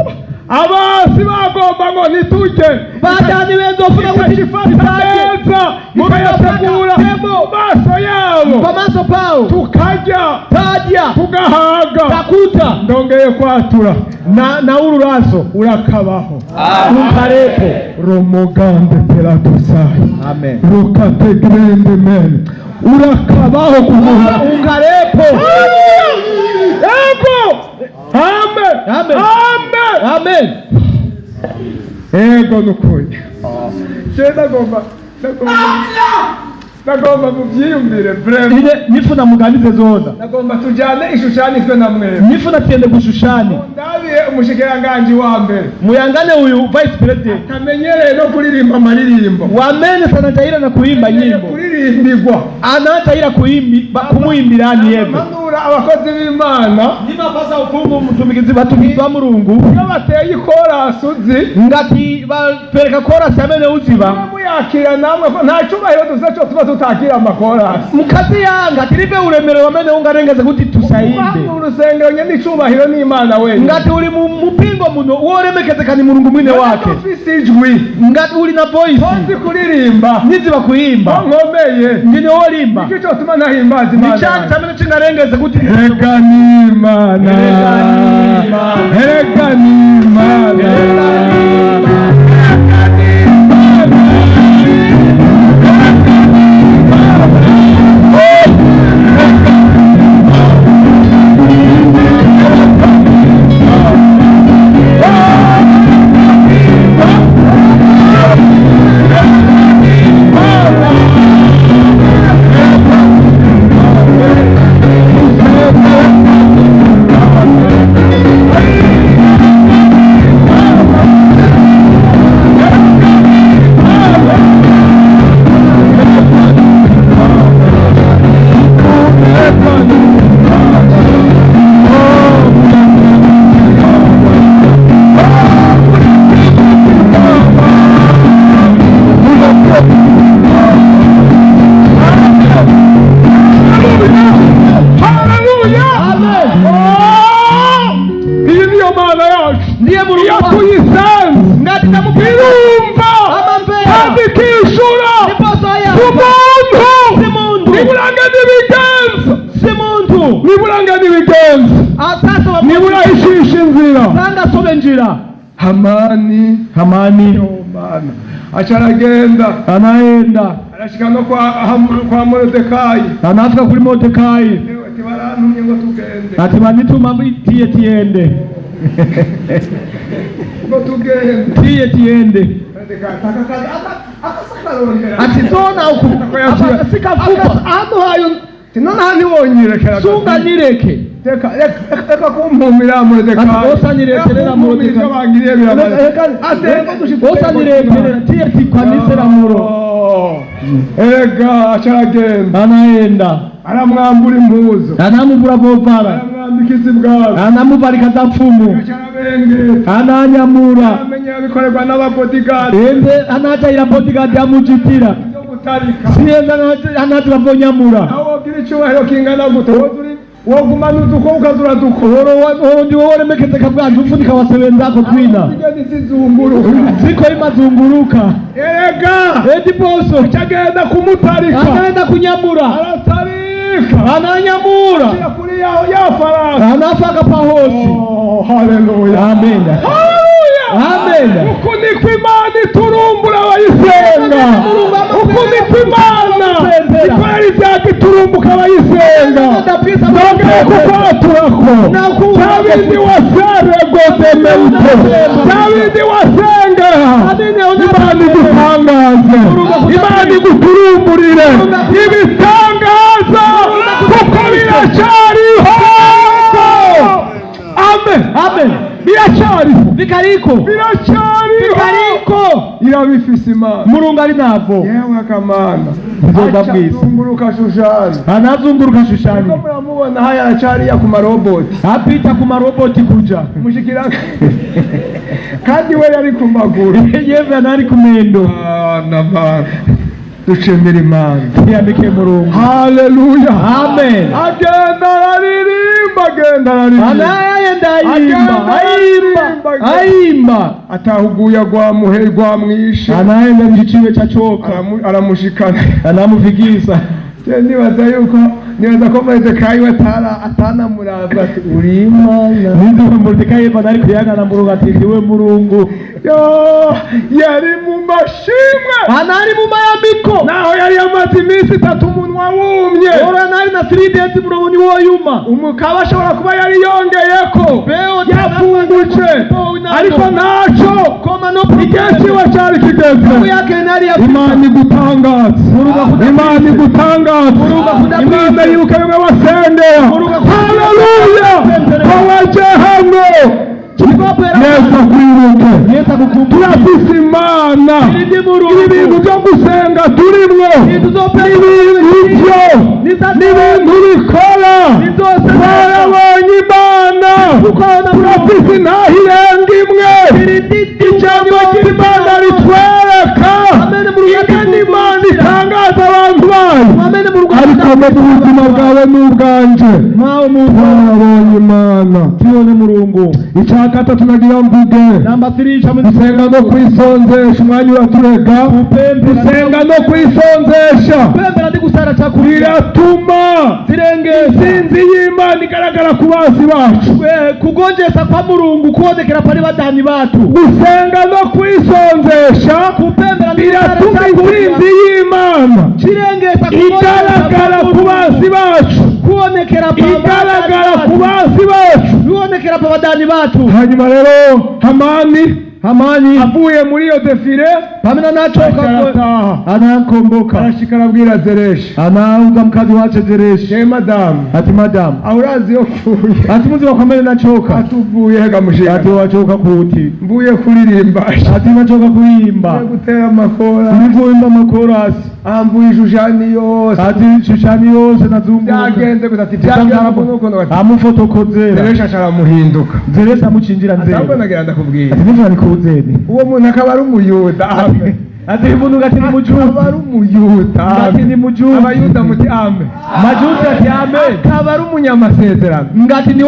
Abasi bagomba ngo ntiturye, Badani benzofuna kuti ikakifata tisadye neza ikayategura mu maso yabo, pamaso pawo, tukarya, tadya, tugahaga. Takuta. Ndongeye kwatura na ululaso, urakabaho, unkalepo. Romogande peladosayi, Amen. rukategrende men, urakabaho kuguha. Unkalepo. Ego, amen. Amen. Amen. Amen. Ego, nukuri je ndagomba mubyiyumvire vraiment. Ine nifuna muganize zona. Ndagomba tujyane ishushanijwe na mwebwe. Nifuna tiyende kushushani. Ndabiye umushikiranganji wa mbere Muyangane uyu vice president atamenyereye no kuririmba amaririmbo, wamene sanachayira na kuimba nyimbo, kuririmbirwa, anachayira kuimbi kumuimbirani yeve. Manura abakozi b'Imana, Nimapasa ufumu mtumikizi batumizi ba Mulungu, iyo bateye ikorasi uzi, ngati bapereka korasi amene uziva, muyakira namwe ko nta cyubahiro dufite cyo tuba tutakira amakorasi. Mkazi yanga tilibe ulemerero wamene ungarengeze kuti tusaimbe. Mu rusengero nyene icubahiro n'Imana wenyine. Ngati uli mu mupingo muno wolemekezekani Mulungu mwine wake, ufise ijwi, ngati uli na voice, nzi kuririmba, niziva kuimba, nkomeye, ndine wolimba, iki cyotuma ntahimbaza Imana? Ni chani chamene chingarengeze kuti Reka ni Imana, reka ni Imana, reka ni Imana. Anainjira. Hamani. Hamani. Yo, Mana. Aca aragenda. Anaenda. Arashika no kwa Moridekayi. Anafika kuri Mordekai. Ewe, ati barantumye ngo tugende. Ati banituma tiye tiende. Ngo tugende. Tiye tiende. Moridekayi akasakarondera. Ati zona uku sikafupa. Hano hayo nonaha ntiwonyirekera. Sunga nireke. Reka reka reka kumpumira Moridekayi. Ati osanyirekerera Kumpumira ibyo bangiriye biramaze. Osanyirekerera tiye tikwanise ramuro. Oh. Erega aca aragenda. Anaenda. Aramwambura impuzu. Anamuvura vovala. Aramwambika izibwami. Anamuvalika za mfumu. Aca arabengera. Ananyamura. Amenya bikorerwa n'ababodyguard. Enze anatayira bodyguard amuchitira. Byo gutarika. Siyenza anatira vonyamura. Aho wogira icyubahiro kingana gute, wogumana uduko ukazura dukora. Oro ndiwo wolemekezeka bwanji ufunika wasebenzako twina. Zigenda zizunguruka. Ziko imazunguruka. Erega Ediposo. acagenda kumutarika. Anaenda kunyamura. Aratarika. Ananyamura. Ashira kuri ya farasi. Anafaka pahosi. Oh, haleluya. Amen. Haleluya. Amen. Uku niko Imana iturumbura abayisenga. Uku niko Imana ikorera ibyago iturumbuka abayisenga. Nongeye kukwaturako cya bindi waseregodemeute, cya bindi wasenga, Imana igutangaze, Imana iguturumburire ibitangaza, kuko biracyariho. Amen. Amen. Biracyariho. Bikariko. Biracyariho. Bikariko. Irabifise Imana. Mulungu ali navo. Yewe akamana. Nzoga bwisi. Azunguruka Shushani. Anazunguruka Shushani. Ko muramubona haya aracariya ku maroboti. Apita ku maroboti kuja. Mushikira kandi we yari ku maguru. Yeve anali ku mendo. Mana, Mana. Dushimira Imana. Tiyamike Mulungu. Haleluya. Amen. Agenda araririmba, agenda araririmba. Anaenda ayimba, ayimba, ayimba. Atahuguya rwamuhe rwamwishe. Anaenda nchichiwe chachoka. Aramushikana. Anamufikisa. Je, nibaza yuko nibaza ko Moridekayi we atanamuraba ati uri Imana. Ninzi ko Mordekai yeva nari kuyangana Mulungu ati ndiwe Mulungu. Yo, yari mu mashimwe. Anali mu mayambiko. Naho yari yamaze iminsi 3 umunwa wumye. Ora anali na 3 days muromo ni woyuma. Umukaba ashobora kuba yari yongeyeko. Yafunguje. Ariko ntaco. Koma no Igihe ciwe cari kigeze. yake nari ya Imana igutangaza. Imana igutangaza. Imana yibuka bimwe wasengera. Haleluya. Ko waje hano. Yesu akwibuke. Yesu akukumbuke. Turafise Imana. Ndi Mulungu. Ibi bintu byo gusenga turimwo ni ibyo ni ibintu bikora. Twarabonye Imana. Turafise intahe irenga imwe. Ijambo ry'Imana ritwereka ingene Imana itangaza abantu bayo. Amen Mulungu. Ariko no mu buzima bwawe n'ubwanje Mwawe Mulungu. twarabonye Imana. Tione Mulungu. Icya gatatu nagira mvuge. Namba 3 chamwe Gusenga no kwisonzesha, umwanya uraturega. Gusenga no kwisonzesha kupembera ndi kusara chakurya. biratuma Zirengeza. intsinzi y'Imana igaragara ku basi bacu. Kugonjesa kwa Mulungu kuonekera pali badani batu. Gusenga no kwisonzesha Kupembera ndi kusara biratuma chakurya. intsinzi y'Imana Chirengeza igaragara ku basi bacu, kuonekera pa igaragara ku basi bacu. kuonekera pa badani batu. Hanyuma rero Hamani Hamani avuye muri iyo défilé pamene anachoka arataha. Anakomboka. Arashika arabwira Zereshi. Anauza mkazi wache Zereshi. Je madamu, Ati madamu. aho urazi iyo mvuye? Ati muzi kwamene nachoka. Ati uvuye hega mushinga? Ati wachoka kuti. Mvuye kuririmba. Ati nachoka kuimba. Mvuye gutera amakora. Ndikuimba makorasi. Ah, mvuye Ishushani yose. Ati Shushani yose nazunguruka. Byagenze gusa ati byagenze uko nuko. Amufotokozera. Zereshi aca aramuhinduka. Zereshi amuchinjira nzere. Atabwo nagira ndakubwira. Ati nivyo nikuuzeni. Uwo muntu akaba ari umuyuda. Amen. Ati uyu muntu ngati ni mujuzi. Akaba ari umuyuda. Ngati ni mujuzi. Abayuda muti amen. Majuzi ati amen. Akaba ari umunyamasezerano. Ngati ni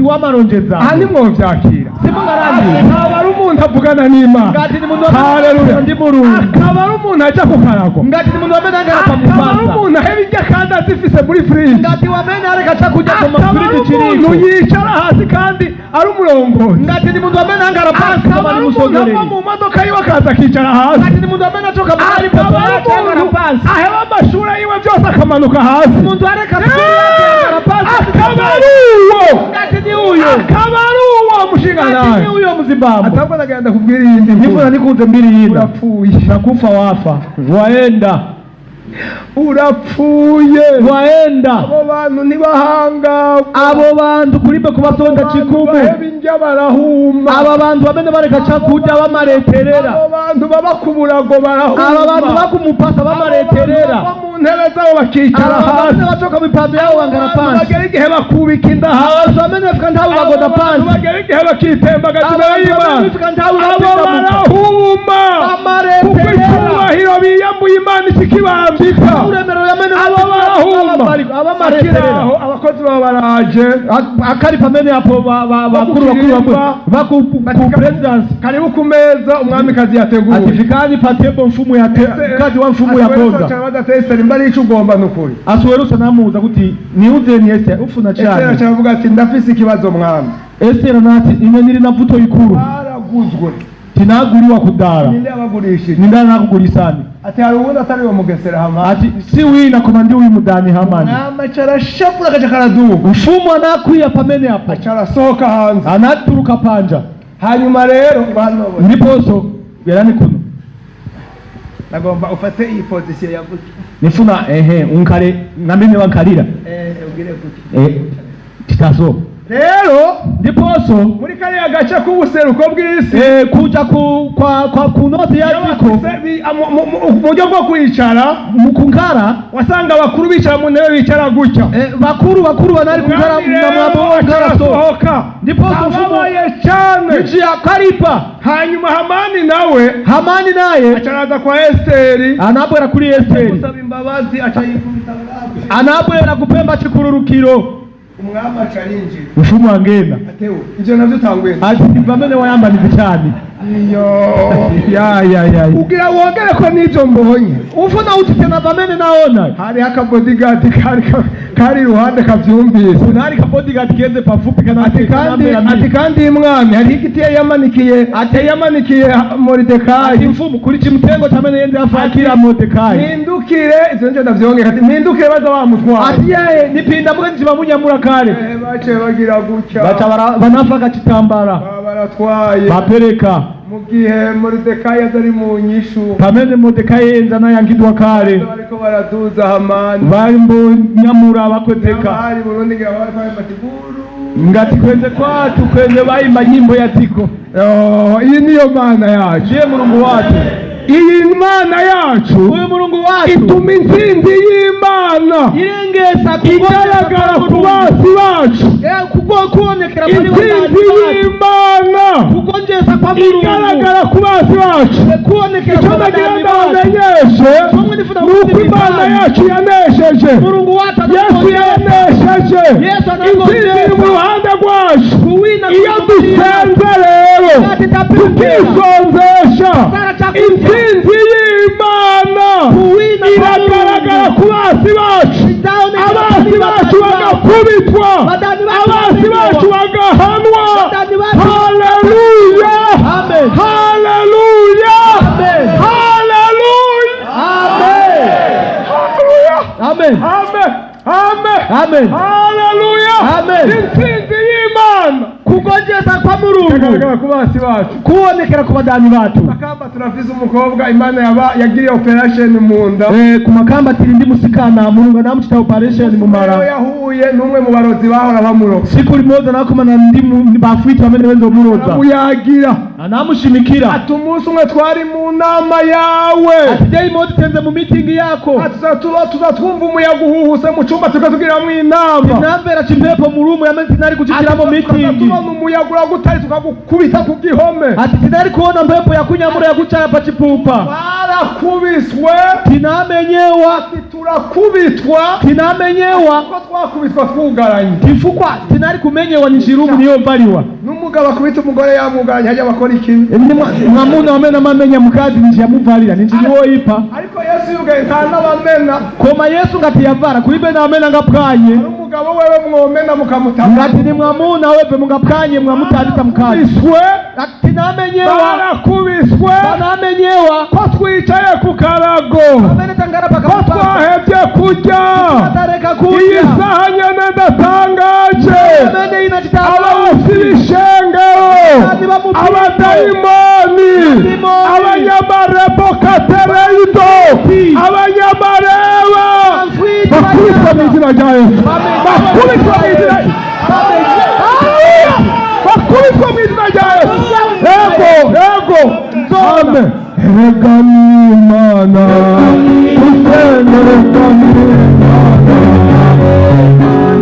wamalonjeza. Aha nimwovyakira. Simungarangiye. Akaba ari umuntu avugana n'Imana. Ngati ni muntu Haleluya. ndi Mulungu. Akaba ari umuntu aja ku karago. Ngati ni muntu amene angala pa Akaba ari mupasa. umuntu aheba ibyo kandi Zifise muri fridge, Ngati wamene aleka chakudya koma akaba ari friji umuntu chiliko, yicara hasi kandi ari umurongozi, ngati ni muntu amene angala pansi akaba koma ari ni umuntu ava musogoleri, mu modoka yiwe akaza akicara hasi, ngati ni muntu amene achoka pakali akaba ari angala umuntu pansi, aheba amashuri yiwe byose akamanuka hasi, muntu aleka skulu yake angala pansi, akaba ari uwo, ngati ni uyo, akaba ari uwo mushinga ngati ni nawe uyo muzibambo. Atabwo ndagenda kubwira iyindi nkuru. Nifuna nikuuze mbiri yina. Urapfuye. Nakufa wafa waenda. Urapfuye. Waenda. Abo bantu ntibahanga. Abo bantu kulibe kubasonda chikumu. Baheba indya barahuma. Aba bantu bamene bareka chakudya bamaleterera. Abo bantu baba ku burago barahuma. Aba bantu bakumupasa bamaleterera. Abo bantu bava mu ntebe zabo bakicara Aba hasi. bamene bachoka mipando yawo bangala Abantu pansi. bagera igihe bakubika inda hasi. Abantu bamene bafika nthawi bagoda Abo bantu pansi. bagera igihe bakitembagaza imbere Abantu y'Imana. bamene bafika nthawi Abo bapindamuka. barahuma kuko Bamaleterera. icyubahiro biyambuye Imana ikikibambika. Ulemerero yamene Abo barahuma. abamaleterera. Akiri aho abakozi baba baraje. Akali pamene apo bakulu bakulu Bakukirimba. baku ku presidency. Karibu ku meza umwamikazi yateguye. Atifikani pa table mfumu ya mkazi wa mfumu ya konza. Arabaza ati: "Esiteri, mba ari ico ugomba nukuri?" Asuwerusa namuuza kuti niuzeni Esther ufuna Esiteri chani. aravuga ati: "Ndafise ikibazo, mwami." Esther anati ine nili na vuto ikulu. Baraguzwe. Tinaguliwa kudala. Ninde yabagurishije? Nindani nakugulisani? Ati: "Hari uwundi atari uwo mugesera Hamani." Ati si wina koma ndi uyu mudani Hamani. Umwami aca arashapura akaca karaduga. Mfumu anakwiya pamene apo. Aca arasohoka hanze. Anatuluka panja. Hanyuma rero bano Ndiponso bwerani kuno. Nagomba ufate iyi position ya gutya. Nifuna ehe unkale namene wankalira. Ubwire gutya. Titaso. Rero Ndiponso muri kariya gace k'ubuseruko bw'isi, kuja ku kwa kwa ku north ya dziko, mu buryo bwo kwicara, mukunkara, wasanga abakuru bicara mu ntebe bicara gutya. Bakuru bakuru banali kunkara Umwami na rero mwambo wonkara so. arasohoka Ndiponso mfumu ababaye cyane. nchi ya karipa. Hanyuma Hamani nawe Hamani naye acaraza kwa Esiteri anabwera kuri Esteri. gusaba imbabazi, aca yikubita ngaho. Anabwera kupemba chikululukiro. Umwami aca arinjira. Mfumu angena. Atewe ivyo navyo utanguye. Ati pamene wayamba ni vichani? Iyo. Ya ya ya. Kugira wongere ko n'ivyo mbonye, Ufuna uti tena pamene naona, hariho akabodyguard kari iruhande kavyumvise. Kunali ka bodyguard kenze pafupi kana. Ati kandi mwami, hariho igiti yayamanikiye, yayamanikiye Moridekayi. Ati mfumu kuli chimtengo chamene yenze afakira Mordekai. Mpindukire, ivyo nivyo ndavyongeka, ati mpindukire baza bamutwaye. Ati yeye nipinda muke nchivamunyamula kale. Baciye bagira gutya. Bacha banafaka chitambara. Baba baratwaye. Bapereka. Mu gihe Moridekayi aza ari mu nyishu, pamene Mordekai yenza anayangidwa kale, bariko baraduza Hamani, valimbonyamula bakwezeka. Hari Burundi ngira bariko bati buru. Ngati kwenze kwatu kwenze vaimba nyimbo ya dziko. Oh, iyi niyo Mana yacu. Ndiye Mulungu watu. Iyi Mana yacu Uyu Mulungu watu ituma intsinzi y'Imana ilengesa igaragara ku basi bacu. Kuonekera pali Intsinzi wadani watu. y'Imana Kugonjesa kwa Mulungu igaragara ku basi bacu. Kuonekera Icyo kwa nagira badani watu. ndabamenyeshe Chomwe ndifuna ni uko Imana yacu yanesheje. Mulungu watu Yesu anagonjesa. yanesheje. Yesu Intsinzi iri mu ruhande rwacu. Kuwina. Iyo dusenze rero tukisonzesha, intsinzi y'Imana Kuwina iragaragara ku basi bacu. Abasi bacu bagakubitwa, abasi bacu bagahanwa. Haleluya! Amen. Haleluya! Amen. Haleluya! Amen. Haleluya! Amen. Amen, amen. Amen. Haleluya! Amen. Intsinzi y'Imana Kugonjesa kwa Mulungu iragaragara ku basi bacu. Kuonekera ku badani batu. Makamba turafise umukobwa Imana yaba yagiriye operation mu nda. Ku Makamba tili ndi musikana Mulungu anamuchita operation Rero mumara. yahuye n'umwe mu barozi bahora bamuroga. Siku limodzi anakumana ndi bafwiti amene wenzomurodza. Aramuyagira. Anamushimikira. Ati: "Umunsi umwe twari mu nama yawe." Ati day imodzi tenze mu meeting yako. Ati: "Tuza twumva umuyaga uhuhuse mu cyumba turiko tugiramwo inama." Tinamvera chimpepo mu room yamene tinali kuchitiramo Ati: "Tukaza meeting. tubona umuyaga uragutari tukagukubita ku gihome." Ati tinali kuona mphepo yakunyamula yakuchaya pa chipupa. Twarakubiswe. Tinamenyewa. Turakubitwa. Tinamenyewa. Ko twakubitwa twugaranye. Chifukwa tinali kumenyewa ni chirungu niyovaliwa. N'umugabo akubita umugore yamugaranye hajya bakora ikibi. Ndi mwamuna wamene amamenya mukazi ninjiyamuvalira ninjiniwoipa. Ariko Yesu yugaye nta n'abamena. Koma Yesu ngati yavala kulibe na amene angapwanye. Ari umugabo wewe mwomena mukamutama. Ngati ni mwamuna wepe mungapwanye mwamutandisa mukazi. Biswe. Tinamenyewa. Barakubiswe. Banamenyewa. Ko twicaye ku karago. Amene tangara Ko pakamupasa. twahevye kurya. Atareka Iyi kurya. saha nyene ndatangaje. Amene inachita. Abawusi b'ishengero, abadayimoni, abanyamarebokatereido, abanyamareba bakubitwa mu izina rya Yesu, bakubitwa mu izina. Haleluya! Bakubitwa mu izina rya Yesu. Ego, ego, amen. Erega ni Imana gusenga, erega ni Imana,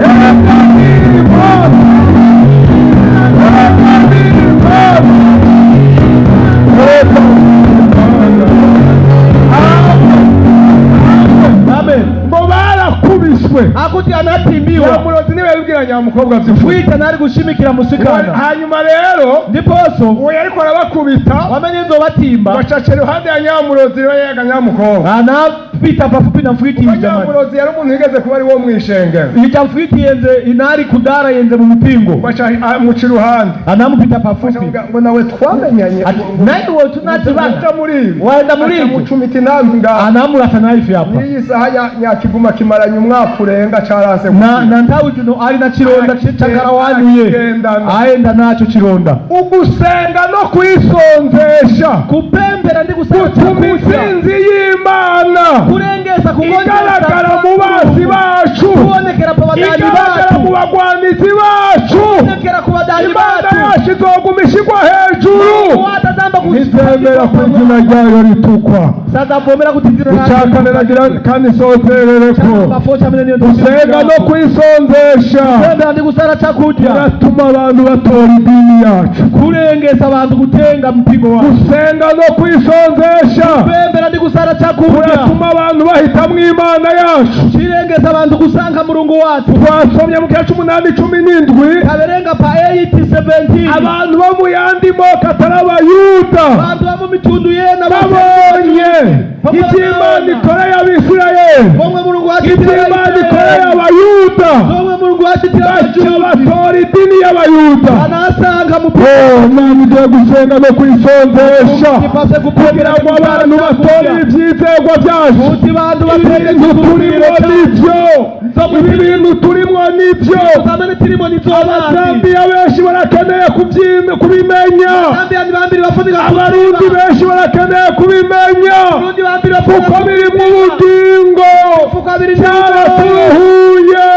erega ni Imana, erega ni Imana, erega ni Imana. Amen. Ngo barakubiswe. Akuti anatimbiwa. Nyamurozi niwe yabibwira nyamukobwa by'ukuri. Fwita nali kushimikira musikana. Hanyuma rero Ndiponso uwo yariko arabakubita wamene nzobatimba bacaca iruhande ya nyamurozi niwe yaga nyamukobwa. Anapita pafupi na mfwiti Kuko iyi jamani. nyamurozi yari umuntu yigeze kuba ari wo mw'ishengero. Ija mfwiti yenze inali kudara yenze mu mupingo. Baca amuca iruhande. Anamupita pafupi. Baca ngo nawe twamenyanye. Ati, naiwe tunatibana. Uja muri ibi. Waenda muri ibi. Acamucumita intambi ngaho. Anamurasa naifi hapa. N'iyi saha nyakiguma kimaranye umwaka urenga caranse. Na nthawi zino ali na chilonda chakarawanuye. Akigendana. Aenda nacho chilonda. Ugusenga no kwisonzesha Kupembera ndi kusala gutuma chakudya. intsinzi y'Imana Kulengeza igaragara mu basi bacu, kuonekera pa badani igaragara mu bathu. bagwanizi bacu. Kuonekera ku badani Imana bathu. yacu izoguma ishigwa hejuru. Watazamba Ntizemera ko izina ryayo ritukwa. Sazavomera kuti dzina Icakane nagira kandi isozerereko, gusenga no kwisonzesha Kupembera ndi kusala chakudya biratuma abantu batora idini yacu. Kulengeza abantu kutenga mpingo wacu. Gusenga no kwisonzesha Kupembera ndi kusala chakudya kuratuma abantu bahitamwo Imana yacu. Chilengeza abantu kusankha mulungu wathu. Twasomye mu gice 8:17. Kaverenga pa 8:17. Abantu bo mu yandi moko atari Abayuda Bantu ba mu mitundu yena babonye icyo Imana ikoreye Abisirayeli, Pomwe mulungu icyo Imana ikoreye Abayuda, Pomwe mulungu wachitira baca Abayuda. batora idini y'Abayuda. Anasanga mu Oh, Imana igiye gusenga no kwisonzesha Ipase kugira ngo abantu batore ibyizerwa byacu. Kuti bantu Ibi batenge bintu turimo nibyo, ibi bintu turimo nibyo. Zamene tirimo nizo. Abazambiya benshi barakeneye kubimenya. Zambia ni bambiri bafunika. Abarundi benshi barakeneye kubimenya Abarundi bambiri bafunika. kuko biri mu bugingo. Kuko biri mu Byaraturuhuye.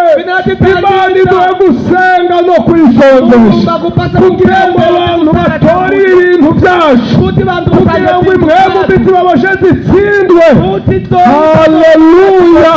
Imana iduhe gusenga no kwisonzesha kugira ngo abantu batore ibintu byacu, Kuti bantu kugira ngo impwemu mbi zibabashe zitsindwe. Kuti zo. Haleluya!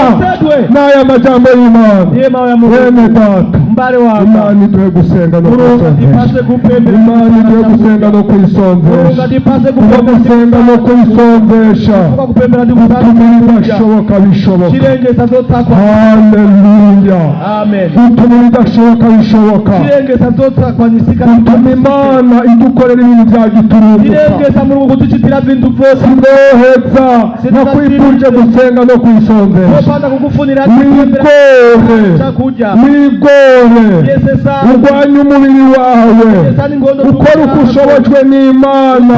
N'aya majambo y'Imana. Ndiye mawe ya Mulungu. Bene data, Mbale wanga. Imana iduhe gusenga no Mulungu kwisonzesha. ipase kupembera. Imana iduhe gusenga no Mulungu kwisonzesha. ipase Kuko kupembera. gusenga no kwisonzesha Kuko kupembera ndi kusala. gutuma ibidashoboka bishoboka. Chilengeza zotakwa. Haleluya! Amen. Gutuma ibidashoboka bishoboka. Chilengeza zotakwanisika. Gutuma Imana idukorera ibintu bya giturumbuka. Chilengeza Mulungu kutuchitira vintu vose. Sinoheza nakwifurije gusenga no kwisonzesha. Popanda kukufunira Wigore, chakudya. wigore, Yesesa. urwanye umubiri wawe, Yesani ngondo. ukora uko ushobojwe n'Imana,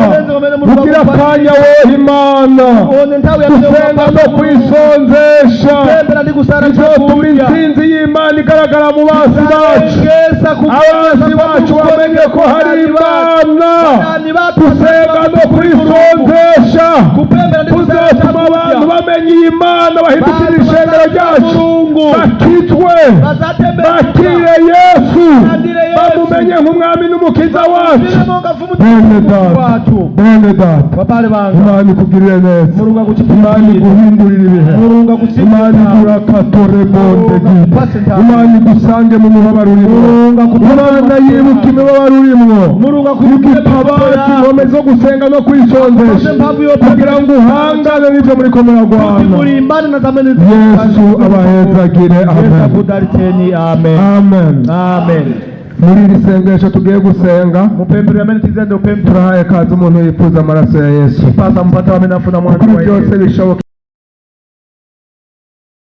ugira akanya woha Imana. One nthawi ya Gusenga no kwisonzesha Kupembera ndi kusala bizotuma chakudya. intsinzi y'Imana igaragara mu basi bacu. Chilengeza Abanzi bacu bamenye ko hari Imana. Gusenga no kwisonzesha Kupembera ndi kusala kuzotuma abantu chakudya. bamenya iyi Mana, bahindukira ishengero. ryacu, Mulungu. Bakizwe, Bazatembenuka. Bakire Yesu, Balandire Yesu. Bamumenye nk'umwami n'umukiza wacu. Vile monga mfumu Bene data, watu. bene data, Babale banga. Imana ikugirire neza. Mulungu Imana akuchipindire. iguhindurire ibihe. Mulungu akuchipindire. Imana igurakatore bonde gite. Imana igusange mu mubabaro urimo. Mulungu akupase. Imana yibuka imibabaro urimo. Mulungu akupase. Igutabare ingome zo gusenga no kwisonzesha kugira ngo uhangane n'ibyo muriko muragwana. Mulimbane na zamene. Yesu abahezagire. Yesu Amen. akudalitseni. Amen. Amen. Amen. Muri iri sengesho tugiye gusenga, Mupembero amene tizende upembero. turahaye kazi umuntu yifuza amaraso ya Yesu Pasa mpata amene afuna mwana kuri wa byose Yesu. bishoboka.